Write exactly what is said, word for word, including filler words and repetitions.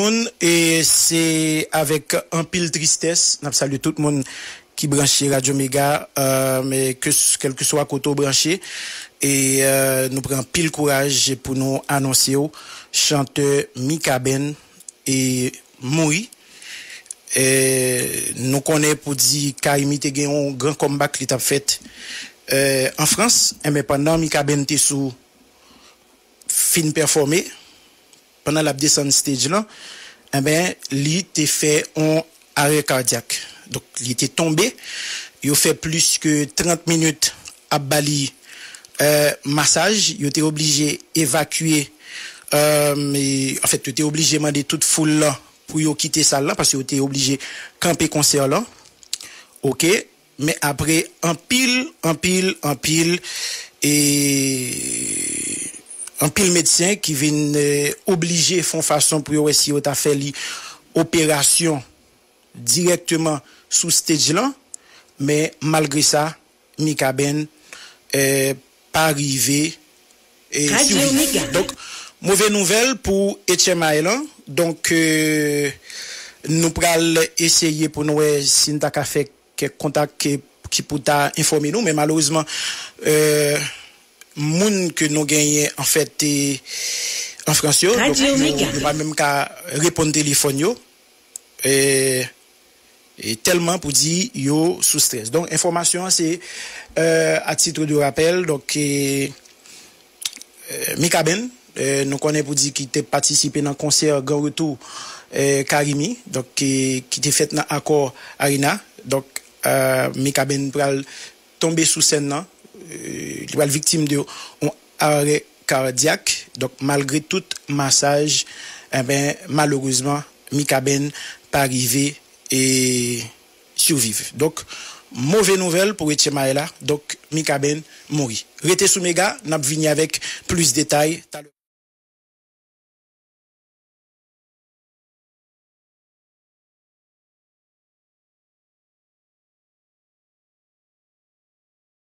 Moun, e se avèk anpil tristès n ap salye tout moun ki branche Radyo Mega, e, men ke, kèlkeswa kote w branche, e, e, nou pran anpil kouraj pou nou anonse w chantè Mikaben e mouri. E, nou konnen pou di Carimi te gen yon gran comeback li t ap fèt, e, an Frans, enben pandan Mikaben te sou fin pèfòme, pandan l ap desann stage lan, enben, li te fè yon arè kadyak. Donk, li te tonbe. Yo fè plis ke trant minit ap ba li, e, masaj. Yo te oblije evakye, e, e, anfèt, yo te oblije mande tout foul lan pou yo kite sal lan, paske yo te oblije kanpe konsè lan. Oke? Men apre anpil, anpil, anpil, e, anpil medsen ki vin, e, oblije fè yon fason pou yo wè si yo ta fè li operasyon dirèkteman sou stage lan, men malgre sa, Mikaben, e, pa rive, e, siviv. Donk, move nouvèl pou H M I lan. Donk, e, nou pral eseye pou nou wè si n ta ka fè kèk kontak ki, ki pou ta enfòme nou, men malerezman, e, moun ke nou genyen, anfèt, e, an Frans yo, donk, yo, yo pa menm ka reponn telefòn yo, e, e tèlman pou di yo sou strès. Donk, enfòmasyon an se, e, à titre de rappel, donk, e, e, Mikaben, e, nou konnen pou di ki te patisipe nan konsè Gran Retou, e, Carimi, donk, e, ki te fèt nan Accor Arena. Donk, e, Mikaben pral tonbe sou sèn nan, e, li pral viktim de yon arè kadyak. Donk, malgre tout masaj, enben, malerezman, Mikaben pa rive, e, siviv. Donk, move nouvèl pou H M I la. Donk, Mikaben mouri. Rete sou Mega, n ap vini avèk plis detay talè.